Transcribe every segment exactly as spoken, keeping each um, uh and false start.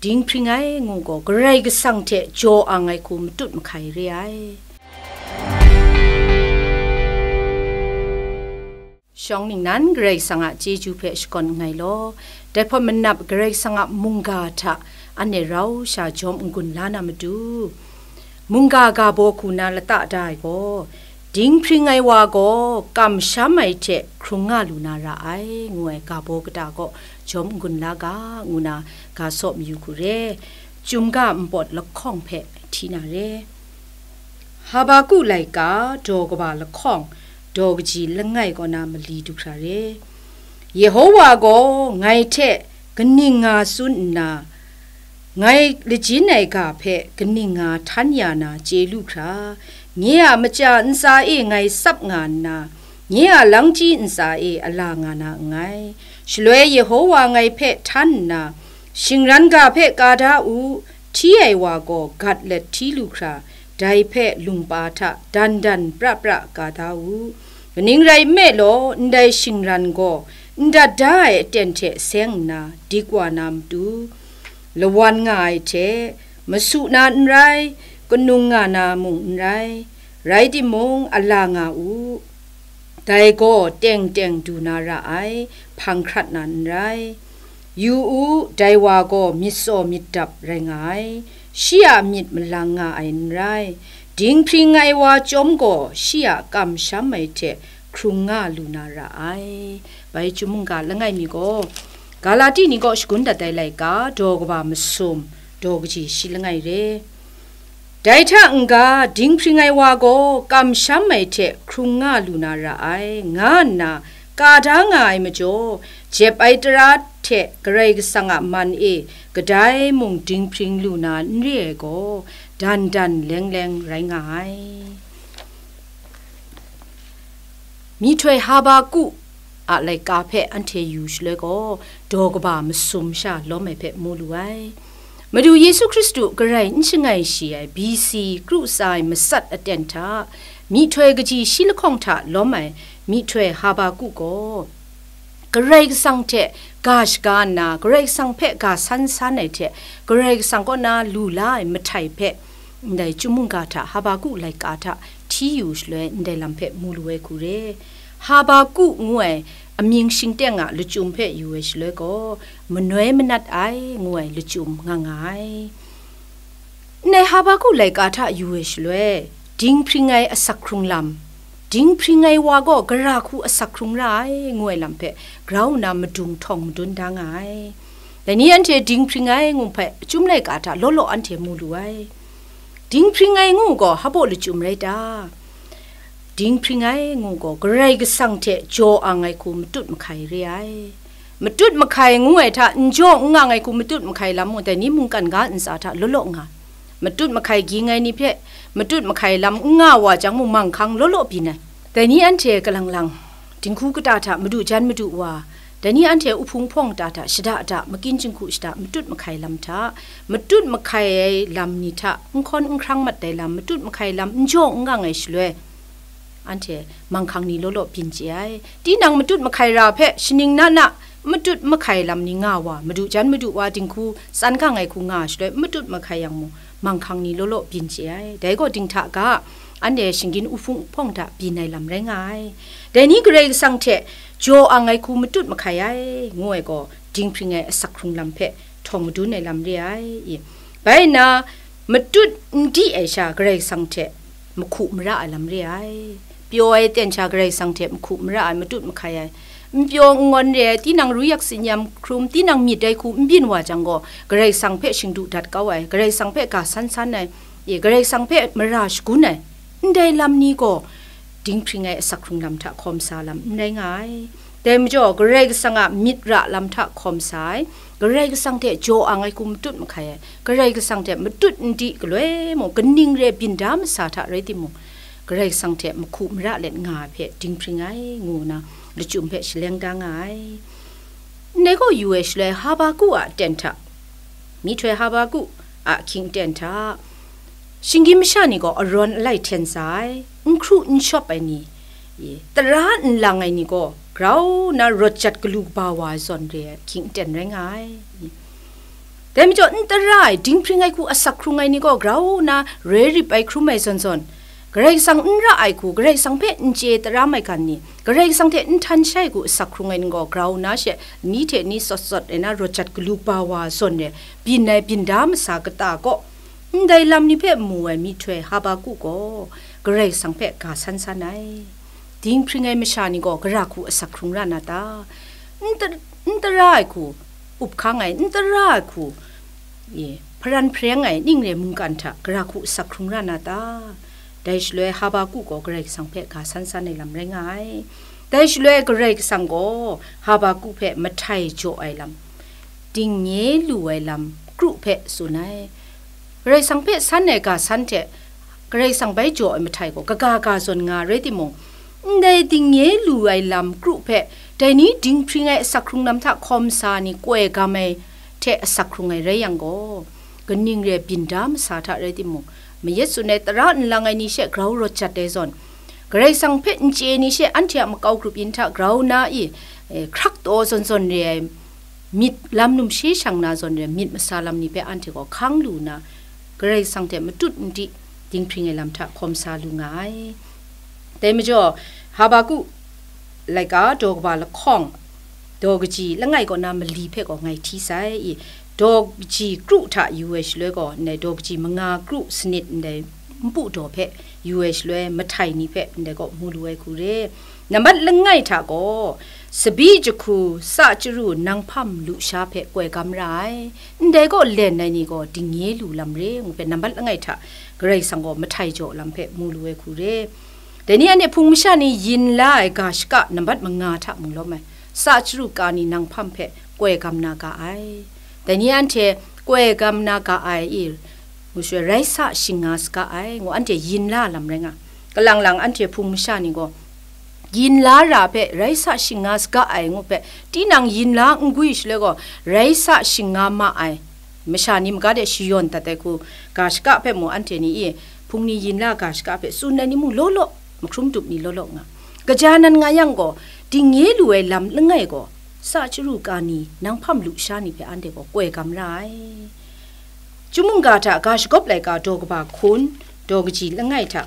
dinghpring ai ngu gaw, Karai Kasang hte jaw ang ai hku matut mahkai re ai. Shawng ningnan Karai Kasang a chyeju hpe shakawn nngai law, dai hpawt manap Karai Kasang a mungga hta anhte rau sha jawm n-gun la na matu, mungga ga baw hku na lata da ai gaw, dinghpring ai wa gaw kamsham ai hte hkrung nga lu na ra ai, ngu ai ga baw kata kaw jawm n-gun la ga, ngu na ga saw mayu hku re, Chyum ga npawt lahkawng hpe hti na re. Habaku laika daw kaba lahkawng, daw kaji langai kaw na mali du hkra re. Yehowa gaw ngai hte kaning nga tsun nna, ngai lajin ai ga hpe kaning nga htan ya na chye lu hkra, nye a matsa ntsa e ngai tsap nga nna, nye a langchyi ntsa e a la nga na nngai. Shaloi Yehowa ngai hpe htan nna, shingran ga hpe ka da u, hti ai wa gaw gat let hti lu hkra, dai hpe lungpa hta dan dan pra pra ka da u. Kaning rai nme law, ndai shingran gaw n dat da ai aten hte seng nna dik wa na matu, lawan nga ai hte, masu na n rai, kanung nga na mung n rai, rai timung, a la nga u. Dai gaw teng teng du na ra ai, hpang hkrat na n rai. Yu u, dai wa gaw myit tsaw myit dap rai nga ai, shi a myit malang nga ai n rai. Dinghpring ai wa chyawm gaw shi a kamsham ai hte hkrung nga lu na ra ai. Bai chyum mungga langai mi gaw, Galati ni kaw shagun dat ai laika, daw kaba masum, daw kaji shi langai re. Dai hta n-ga, dinghpring ai wa gaw kamsham ai hte hkrung nga lu na ra ai, nga nna ka da nga ai majaw, jep ai tara hte Karai Kasang a man e kadai mung dinghpring lu na n re ai gaw, dan dan leng leng rai nga ai. Myihtoi Habaku a laika hpe anhte yu shaloi gaw, daw kaba masum sha lawm ai hpe mu lu ai. Madu Yesu Hkristu garai n shangai shi ai B C kru tsa ai matsat aten hta, myihtoi kaji shi lahkawng hta lawm ai myihtoi Habaku gaw, Karai Kasang hte ga shaga nna, Karai Kasang hpe ga san san ai hte, Karai Kasang kaw na lu la ai mahtai hpe, ndai chyum mungga hta Habaku laika hta hti yu shaloi, ndai lam hpe mu lu ai hku re. Habaku ngu ai amying shingteng a lachyum hpe yu ai shaloi gaw, manoi manat ai ngu ai lachyum nga nga ai. Ndai Habaku laika hta yu ai shaloi, dinghpring ai asak hkrung lam, dinghpring ai wa gaw gara hku asak hkrung ra ai, ngu ai lam hpe grau nna madung htawng madun da nga ai. Dai ni anhte dinghpring ai ngu hpe chyum laika hta law law anhte mu lu ai. Dinghpring ai ngu gaw hpa baw lachyum rai ta? Dinghpring ai ngu gaw Karai Kasang hte jaw ang ai hku matut mahkai re ai. Matut mahkai ngu ai hta, n jaw n nga ai hku matut mahkai lam mung, dai ni mungkan ga ntsa hta law law nga, matut mahkai ging ai ni hpe matut mahkai lam n nga wa jang mung, manghkang law law byin ai. Dai ni anhte kalang lang, dinghku kata hta madu jan madu wa, dai ni anhte uhpung hpawng kata hta shada da, makyin jinghku shada matut mahkai lam hta, matut mahkai ai lam ni hta n hkawn n hkrang mat ai lam, matut mahkai lam n jaw n nga ai shaloi, anhte manghkang ni law law byin chye ai. Tinang matut mahkai ra hpe shaning na na matut mahkai lam ni nga wa, madu jan madu wa dinghku tsan gang ai hku nga shaloi, matut mahkai yang mung, manghkang ni law law byin chye ai. Dai gaw dinghta ga, anhte shinggyim uhpung hpawng hta byin ai lam rai nga ai. Dai ni Karai Kasang hte jaw ang ai hku matut mahkai ai, ngu ai gaw, dinghpring ai asak hkrung lam hpe htawng madun ai lam re ai. I, bai nna, matut n di ai sha Karai Kasang hte mahku mara ai lam re ai. Pyaw ai ten sha Karai Kasang hte mahku mara ai, matut mahkai ai. N pyaw n ngawn re ai, tinang ruyak tsinyam hkrum, tinang myit ai hku n byin wa jang gaw, Karai Kasang hpe shingdu dat kau ai, Karai Kasang hpe ga san san ai, e, Karai Kasang hpe mara shagun ai, ndai lam ni gaw, dinghpring ai asak hkrung lam hta hkawm sa lam n rai nga ai. Dai majaw, Karai Kasang a myit ra lam hta hkawm sa ai, Karai Kasang hte jaw ang ai hku matut mahkai ai, Karai Kasang hte matut n di galoi mung, kaning re byin da masa hta rai timung, Karai Kasang hte mahku mara let nga ai hpe dinghpring ai, ngu nna lachyum hpe shaleng da nga ai. Ndai gaw yu ai shaloi, Habaku a aten hta, myihtoi Habaku a hkying aten hta, shinggyim masha ni gaw arawn alai hten sa ai, n hkru n shawp ai ni, tara n lang ai ni gaw grau nna rawt jat galu kaba wa ai zawn re ai hkying aten rai nga ai. Dai majaw, n tara ai, dinghpring ai hku asak hkrung ai ni gaw grau nna roi rip ai hkrum ai zawn zawn, Karai Kasang n ra ai hku, Karai Kasang hpe n chye tara maigan ni, Karai Kasang hte n htan shai hku asak hkrung ai ni gaw grau nna she, ni hte ni sawt sawt ai na rawt jat galu ba wa zawn re, byin ai byin da masa kata kaw, ndai lam ni hpe mu ai myihtoi Habaku gaw Karai Kasang hpe ga san san ai. Dinghpring ai masha ni gaw gara hku asak hkrung ra na ta? N ta-, n tara ai hku, up hkang ai, n tara ai hku, e, hparan hpareng ai ning re mungkan hta gara hku asak hkrung ra na ta? Dai shaloi Habaku gaw Karai Kasang hpe ga san san ai lam rai nga ai. Dai shaloi Karai Kasang gaw Habaku hpe mahtai jaw ai lam, dingnye lu ai lam kru hpe tsun ai. Karai Kasang hpe san ai ga san hte Karai Kasang bai jaw ai mahtai gaw kaga ga zawn nga rai timung, ndai dingnye lu ai lam kru hpe dai ni dinghpring ai asak hkrung lam hta hkawm sa ni koi gam ai hte asak hkrung ai rai yang gaw, kaning re byin da masa hta rai timung, mayat tsun ai tara nlang ai ni she grau rawt jat ai zawn, Karai Kasang hpe n chye ni she anhte a makau grup yin hta grau na i, e, hkrak taw zawn zawn re ai myit lam numshe shang na zawn re myit masa lam ni hpe anhte gaw hkang lu nna, Karai Kasang hte matut n di dinghpring ai lam hta hkawm sa lu nga ai. Dai majaw, Habaku laika daw kaba lahkawng, daw kaji langai kaw na mali hpe gaw ngai hti sai i, daw kaji kru hta yu ai shaloi gaw, ndai daw kaji manga kru sanit ndai npu daw hpe yu ai shaloi, mahtai ni hpe ndai kaw mu lu ai hku re. Nambat langai hta gaw, tsabyi jahku, tsa chyaru, nang hpam lusha hpe koi gam ra ai. Ndai kaw len ai ni gaw dingnye lu lam re, ngu hpe nambat langai hta Karai Kasang gaw mahtai jaw lam hpe mu lu ai hku re. Dai ni anhte hpung masha ni yin la ai ga shaka nambat manga hta mung lawm ai, tsa chyaru ka ni nang hpam hpe koi gam na ga ai. Dai ni anhte koi gam na ga ai i, ngu shaloi, rai sa shinga saga ai, ngu anhte yin la lam rai nga. Kalang lang anhte hpung masha ni gaw, yin la ra hpe rai sa shinga saga ai, ngu hpe, tinang yin la n gwi shaloi gaw, rai sa shinga ma ai masha ni maga de shayawn dat ai hku, ga shaka hpe mung anhte ni i, hpung ni yin la ga shaka hpe tsun ai ni mung law law, mahkrum dup ni law law nga. Kaja nan nga yang gaw, dingnye lu ai lam langai gaw, tsa chyaru ka ni, nang hpam lusha ni hpe anhte gaw koi gam ra ai. Chyum mungga hta ga shagawp laika daw kaba hkun, daw kaji langai hta,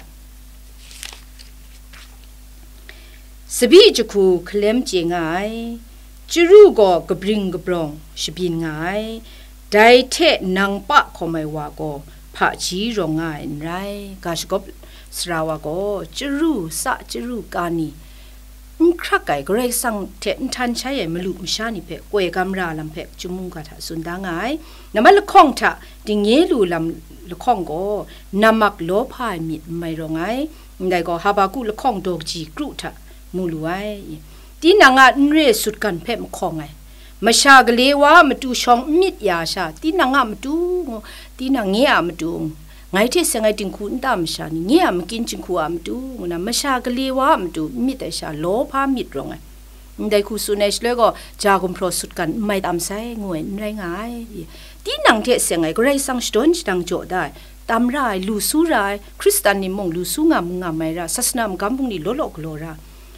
tsabyi jahku hkalem chye nga ai, chyaru gaw kabring kabrawng shabyin nga ai, dai hte nang pa hkawm ai wa gaw hpaji rawng nga ai n rai. Ga shagawp sara wa gaw chyaru, tsa chyaru ka ni, n hkrak ai, Karai Kasang hte n htan shai ai malu masha ni hpe koi gam ra lam hpe chyum mungga hta tsun da nga ai. Nambat lahkawng hta dingnye lu lam lahkawng gaw, namak lawhpa ai myit n mai rawng ai. Ndai gaw, Habaku lahkawng daw kaji kru hta mu lu ai. Tinang a n re sutgan hpe mahkawng ai, masha gale wa a matu shawng n myit ya sha, tinang a matu, tinang nye a matu, ngai hte seng ai dinghku nta masha ni, nye a makyin jinghku a matu, ngu na masha gale wa a matu n myit ai sha, lawhpa myit rawng ai. Ndai hku tsun ai shaloi gaw, ja gumhpraw sutgan n mai tam sai, ngu ai n rai nga ai. Tinang hte seng ai Karai Kasang shadawn shadang jaw da ai, tam ra ai, lu su ra ai, Hkristan ni mung lu su nga mu nga mai ra, sasana magam bungli law law galaw ra,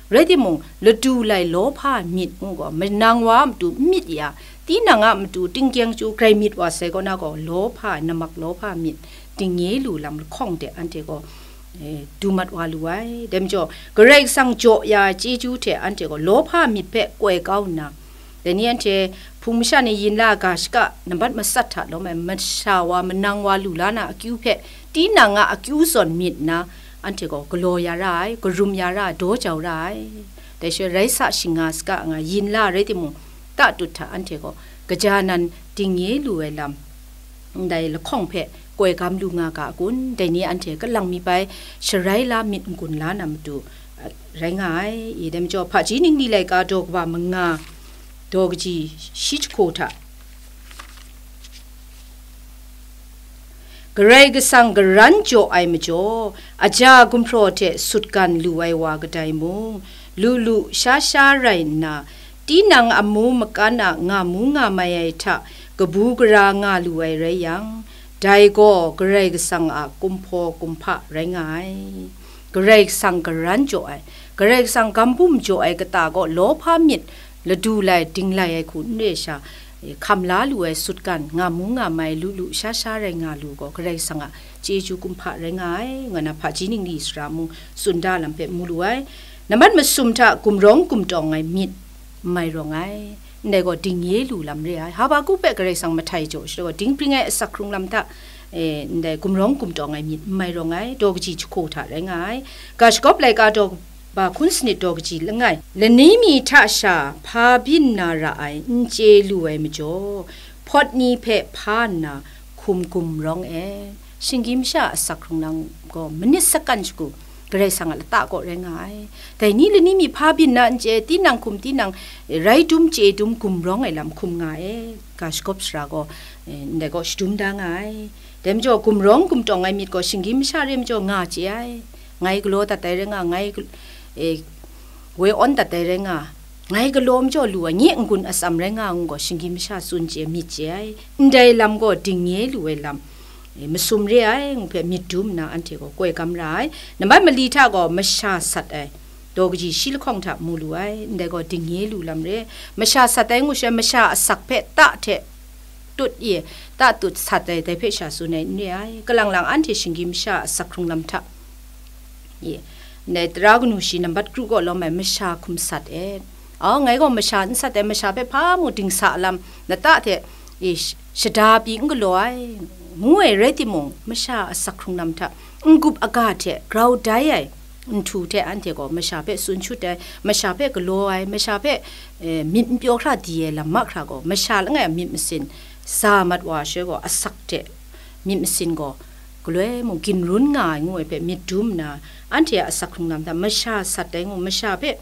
rai timung, ladu lai lawhpa ai myit ngu gaw, manang wa a matu n myit ya, tinang a matu tingkyeng chyu grai myit wa sai kaw na gaw, lawhpa ai, namak lawhpa ai myit, dingnye lu lam lahkawng de anhte gaw, e, du mat wa lu ai. Dai majaw, Karai Kasang jaw ya ai chyeju hte anhte gaw lawhpa ai myit hpe koi kau nna, dai ni anhte hpung masha ni yin la ga shaka nambat matsat hta lawm ai masha wa manang wa lu la na akyu hpe, tinang a akyu zawn myit nna, anhte gaw galaw ya ra ai, karum ya ra ai, daw jau ra ai. Dai shaloi rai sa shinga saga nga yin la rai timung, tatut hta anhte gaw gaja nan dingnye lu ai lam, ndai lahkawng hpe koi gam lu nga ga a kun? Dai ni anhte kalang mi bai sharai la myit n-gun la na matu, a, rai nga ai. I dai majaw, hpaji ningli laika daw kaba manga, daw kaji shi jahku hta, Karai Kasang karan jaw ai majaw, aja gumhpraw hte sutgan lu ai wa kadai mung, lu lu sha sha rai nna, tinang amu makan a nga mu nga mai ai hta kabu gara nga lu ai rai yang, dai gaw Karai Kasang a kumhpaw kumhpa rai nga ai. Karai Kasang karan jaw ai, Karai Kasang gambum jaw ai kata gaw lawhpa myit ladu lai, dinglai ai hku n re sha, hkam la lu ai sutgan, nga mu nga mai, lu lu sha sha rai nga lu gaw, Karai Kasang a chyeju kumhpa rai nga ai, nga na hpaji ningli sara mung tsun da lam hpe mu lu ai. Nambat masum hta gumrawng gumtawng ai myit n mai rawng ai, ndai gaw dingye lu lam re ai. Habakuc hpe Karai Kasang mahtai jaw shaloi gaw, dingpring ai asak hkrung lam hta, e, ndai gumrawng gumtawng ai myit n mai rawng ai, daw kaji jahku hta rai nga ai. Ga shagawp laika daw ba hkun sanit daw kaji langai, lani mi hta sha hpa byin na ra ai n chye lu ai majaw, hpawt ni hpe hpa nna hkum gumrawng e, shinggyim masha a asak hkrung lam gaw manit sakan shagu, Karai Kasang a lata kaw rai nga ai. Dai ni lani mi hpa byin na n chye, tinang hkum tinang, e, rai dum chye dum gumrawng ai lam hkum nga e, ga shagawp sara gaw, e, ndai gaw shadum da nga ai. Dai majaw, gumrawng gumtawng ai myit gaw shinggyim masha re majaw nga chye ai. Ngai galaw dat ai rai nga, ngai gal-, e, woi awn dat ai rai nga, ngai galaw majaw lu ai, nye n-gun atsam rai nga ngu gaw, shinggyim masha tsun chye, myit chye ai. Ndai lam gaw dingye lu ai lam, e, masum re ai ngu hpe myit dum nna, anhte gaw koi gam ra ai. Nambat mali hta gaw masha sat ai, daw kaji shi lahkawng hta mu lu ai, ndai gaw dingye lu lam re. Masha sat ai ngu shaloi, masha asak hpe ta hte tut e, ta tut sat ai, dai hpe sha tsun ai n re ai. Kalang lang anhte shinggyim masha asak hkrung lam hta, e, ndai tara kanu shi nambat kru kaw lawm ai masha hkum sat e. Au, ngai gaw masha n sat ai, masha hpe hpa mung dingsa lam, lata hte, e, sh-, shada pyi n galaw ai, ngu ai rai timung, masha asak hkrung lam hta n-gup aga hte grau dai ai nhtu hte anhte gaw masha hpe tsun shut ai, masha hpe galaw ai, masha hpe, e, myit n pyaw hkra di ai lam mahkra gaw, masha langai a myit masin sa mat wa ai shaloi gaw, asak hte myit masin gaw galoi mung ginrun nga ai ngu ai hpe myit dum nna, anhte a asak hkrung lam hta masha sat ai ngu, masha hpe,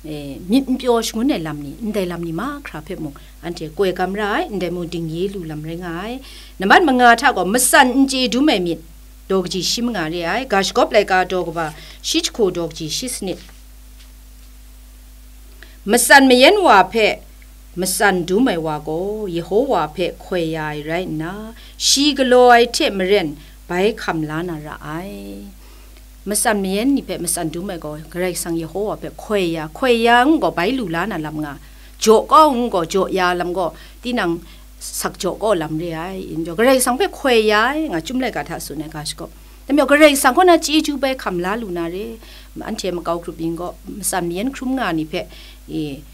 e, myit n pyaw shangun ai lam ni, ndai lam ni mahkra hpe mung anhte koi gam ra ai, ndai mung dingye lu lam rai nga ai. Nambat manga hta gaw, matsan n chye dum ai myit, daw kaji shi manga re ai, ga shagawp laika daw kaba shi jahku daw kaji shi sanit. Matsan mayan wa hpe matsan dum ai wa gaw, Yehowa hpe hkoi ya ai rai nna, shi galaw ai hte maren bai hkam la na ra ai. Matsan mayan ni hpe matsan dum ai gaw, Karai Kasang Yehowa hpe hkoi ya, hkoi ya ngu gaw, bai lu la na lam nga, jaw kau ngu gaw, jaw ya lam gaw, tinang sak jaw kau lam re ai. Yin jaw, Karai Kasang hpe hkoi ya ai, nga Chyum laika hta tsun ai ga shakaw. Dai majaw, Karai Kasang kaw na chyeju bai hkam la lu na re, anhte makau grup yin gaw, matsan mayan hkrum nga ni hpe, e,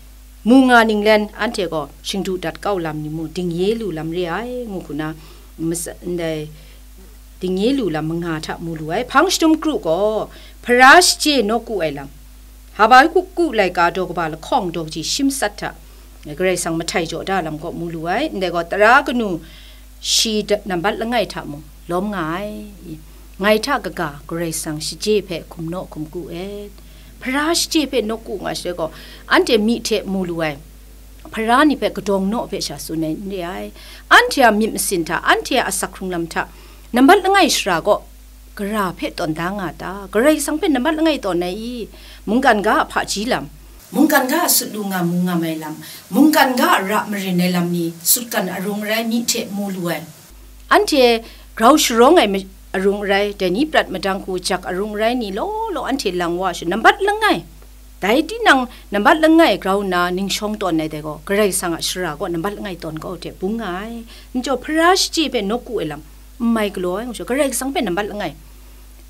mu nga ninglen anhte gaw shingdu dat kau lam ni mung dingye lu lam re ai, ngu hku na, masa-, ndai dingye lu lam manga hta mu lu ai. Hpang shadum kru gaw, hpara shachye nawku ai lam, Habakuku laika daw kaba lahkawng daw kaji shi matsat hta, Karai Kasang mahtai jaw da lam kaw mu lu ai. Ndai gaw, tara kanu shi da-, nambat langai hta mung lawm nga ai. Ngai hta kaga Karai Kasang shachye hpe hkum naw hkum ku et. Hpara shachye hpe nawku nga shaloi gaw, anhte myi hte mu lu ai hpara ni hpe kadawng naw hpe sha tsun ai n re ai. Anhte a myit masin hta, anhte a asak hkrung lam hta, nambat langai shara gaw gara hpe tawn da nga ta? Karai Kasang hpe nambat langai tawn ai i? Mungkan ga a hpaji lam, mungkan ga a sut lu nga mu nga mai lam, mungkan ga a ra marin ai lam ni, sutgan arung arai, myi hte mu lu ai, anhte grau sharawng ai ma-, arung arai, dai ni prat madang hku jak arung arai ni law law anhte lang wa sha, nambat langai, dai tinang nambat langai grau nna ning shawng tawn ai dai gaw, Karai Kasang a shara gaw nambat langai tawn kau hte bung nga ai. N jaw, hpara shachye hpe nawku ai lam n mai galaw ai, ngu sha, Karai Kasang hpe nambat langai.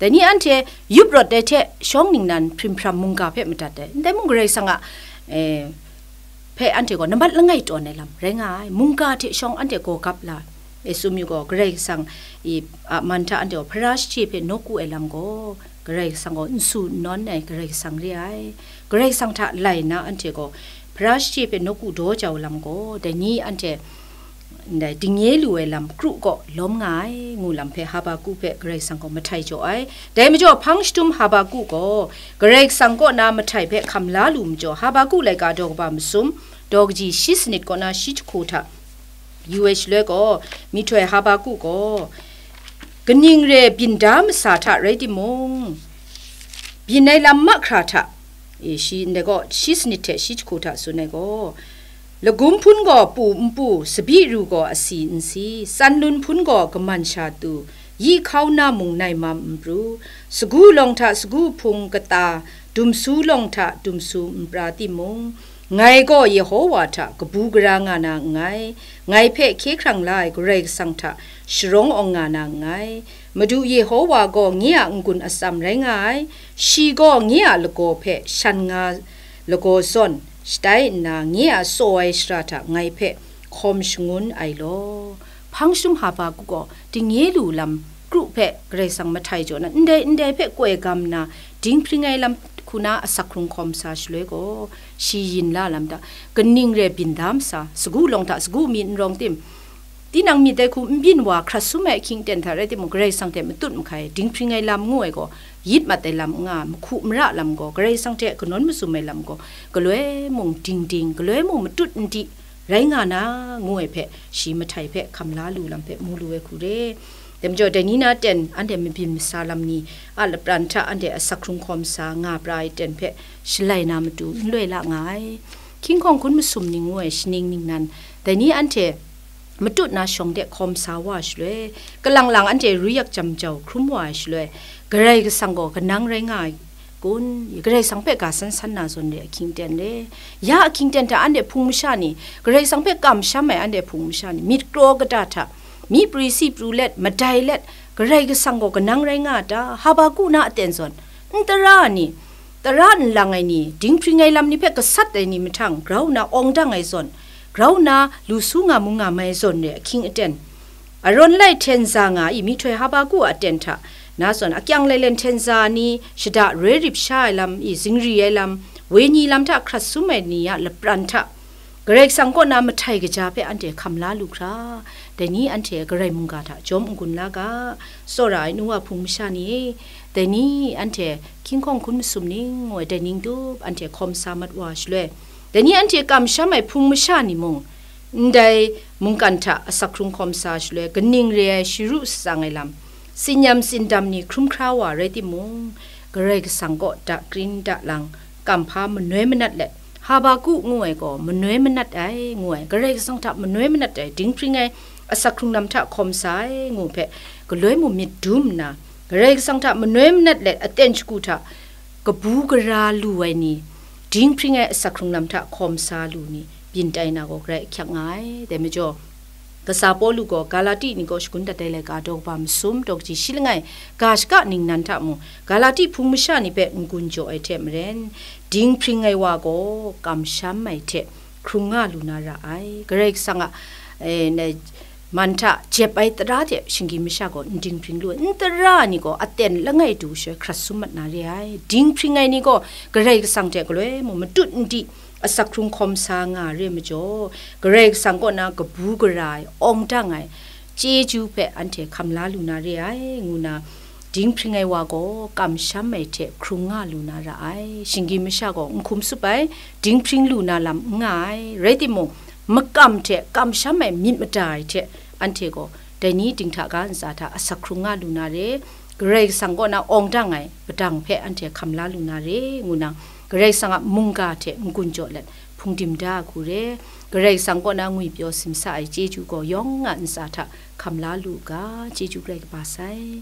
Dai ni anhte yup rawt ai hte shawng ningnan hprim hpram mungga hpe madat ai, ndai mung Karai Kasang a, e, hpe anhte gaw nambat langai tawn ai lam rai nga ai. Mungga hte shawng anhte gaw gap la ai. E, tsun yu gaw, Karai Kasang i, a man hta anhte gaw hpara shachye hpe nawku ai lam gaw, Karai Kasang gaw n su n nawn ai Karai Kasang re ai. Karai Kasang hta lai nna anhte gaw hpara shachye hpe nawku daw jau lam gaw, dai ni anhte ndai dingye lu ai lam kru gaw lawm nga ai, ngu lam hpe Habakuc hpe Karai Kasang gaw mahtai jaw ai. Dai majaw, hpang shadum Habakuc gaw Karai Kasang kaw na mahtai hpe hkam la lu majaw, Habakuc laika daw kaba masum, daw kaji shi sanit kaw na shi jahku hta yu ai shaloi gaw, myihtoi Habakuc gaw, kaning re byin da masa hta rai timung, byin ai lam mahkra hta, e, shi ndai gaw, shi sanit hte shi jahku hta tsun ai gaw, lagum hpun gaw pu n pu, tsabyi ru gaw asi n si, tsan lun hpun gaw kaman sha tu, yi hkau na mung nai mam n pru, sagu lawng hta sagu hpung kata, dumsu lawng hta dumsu n pra timung, Ngai gaw Yehowa hta kabu gara nga na nngai, ngai hpe hkye hkrang la ai Karai Kasang hta sharawng awng nga na nngai. Madu Yehowa gaw nye a n-gun atsam rai nga ai, shi gaw nye a lagaw hpe shan nga lagaw zawn shatai nna, nye a tsaw ai shara hta ngai hpe hkawm shangun ai law. Hpang shum Hpabakuk gaw dingnye lu lam kru hpe Karai Kasang mahtai jaw na, ndai ndai hpe koi gam nna, dinghpring ai lam hku na asak hkrung hkawm sa shaloi gaw, shi yin la lam hta, kaning re byin da masa, sagu lawng hta sagu mi n rawng tim, tinang myit dai hku n byin wa hkrat sum ai ahkying aten hta rai timung, Karai Kasang hte matut mahkai dinghpring ai lam ngu ai gaw, yit mat ai lam n nga, mahku mara lam gaw, Karai Kasang hte kanawn mazum ai lam gaw, galoi mung ding ding, galoi mung matut n di, rai nga na, ngu ai hpe, shi mahtai hpe hkam la lu lam hpe mu lu ai hku re. Dai majaw, dai ni na ten anhte mabyin masa lam ni a lapran hta anhte asak hkrung hkawm sa nga pra ai ten hpe shalai na matu n loi la nga ai. Hkying hkawng hkun masum ning ngu ai shaning ningnan, dai ni anhte matut na shawng de hkawm sa wa ai shaloi, kalang lang anhte rui yak jam jau hkrum wa ai shaloi, Karai Kasang gaw kanang rai nga ai kun? Karai Kasang hpe ga san san na zawn re ahkying aten re. Ya ahkying aten hta anhte hpung masha ni, Karai Kasang hpe kamsham ai anhte hpung masha ni, myit kraw kata hta, myi pru si pru let, madai let, Karai Kasang gaw kanang rai nga a ta? Hpabaku na aten zawn, n tara ni, tara nlang ai ni, dinghpring ai lam ni hpe gasat ai ni mahtang, grau nna awng dang ai zawn, grau nna lu su nga mu nga mai zawn re ahkying aten, Aron lai hten za nga i, myihtoi Hpabaku a aten hta na zawn, akyang lailen hten za ni, shada roi rip sha ai lam i, zingri ai lam, wenyi lam hta hkrat sum ai ni a lapran hta, Karai Kasang kaw na mahtai kaja hpe anhte hkam la lu hkra, dai ni anhte Karai mungga hta jawm n-gun la ga, tsawra ai nu wa hpung masha ni e, dai ni anhte hkying hkawng hkun masum ning ngu ai dai ning tup anhte hkawm sa mat wa shaloi, dai ni anhte kamsham ai hpung masha ni mung, ndai mungkan hta asak hkrung hkawm sa shaloi, kaning re ai sharu shatsang ai lam, tsinyam tsindam ni hkrum hkra wa rai timung, Karai Kasang kaw dakrin dalang, kamhpa manoi manat let, Hpabaku ngu ai gaw manoi manat ai, ngu ai, Karai Kasang hta manoi manat ai, dinghpring ai asak hkrung lam hta hkawm sa ai, ngu hpe, galoi mung myit dum nna, Karai Kasang hta manoi manat let aten shagu hta kabu gara lu ai ni, dinghpring ai asak hkrung lam hta hkawm sa lu ni, byin tai na gaw grai ahkyak nga ai. Dai majaw, kasa Pawlu gaw Galati ni kaw shagun dat ai laika daw kaba masum, daw kaji shi langai, ga shaka ningnan hta mung, Galati hpung masha ni hpe n-gun jaw ai hte maren, dinghpring ai wa gaw kamsham ai hte hkrung nga lu na ra ai. Karai Kasang a, e, na, man hta jep ai tara hte shinggyim masha gaw n dinghpring lu ai, n tara ni gaw aten langai du shaloi hkrat sum mat na re ai. Dinghpring ai ni gaw Karai Kasang hte galoi mung matut n di, asak hkrung hkawm sa nga re majaw, Karai Kasang kaw na kabu gara ai, awng dang ai chyeju hpe anhte hkam la lu na re ai, ngu na, dinghpring ai wa gaw kamsham ai hte hkrung nga lu na ra ai. Shinggyim masha gaw n hkum sup ai, dinghpring lu na lam n nga ai. Rai timung, makam hte kamsham ai myit mada ai hte anhte gaw dai ni dinghta ga ntsa hta asak hkrung nga lu na re, Karai Kasang kaw na awng dang ai padang hpe anhte hkam la lu na re, ngu nang, Karai Kasang a mungga hte n-gun jaw let hpungdim da ai hku re, Karai Kasang kaw na ngwipyaw simsa ai chyeju gaw yawng a ntsa hta hkam la lu u ga, chyeju grai kaba sai.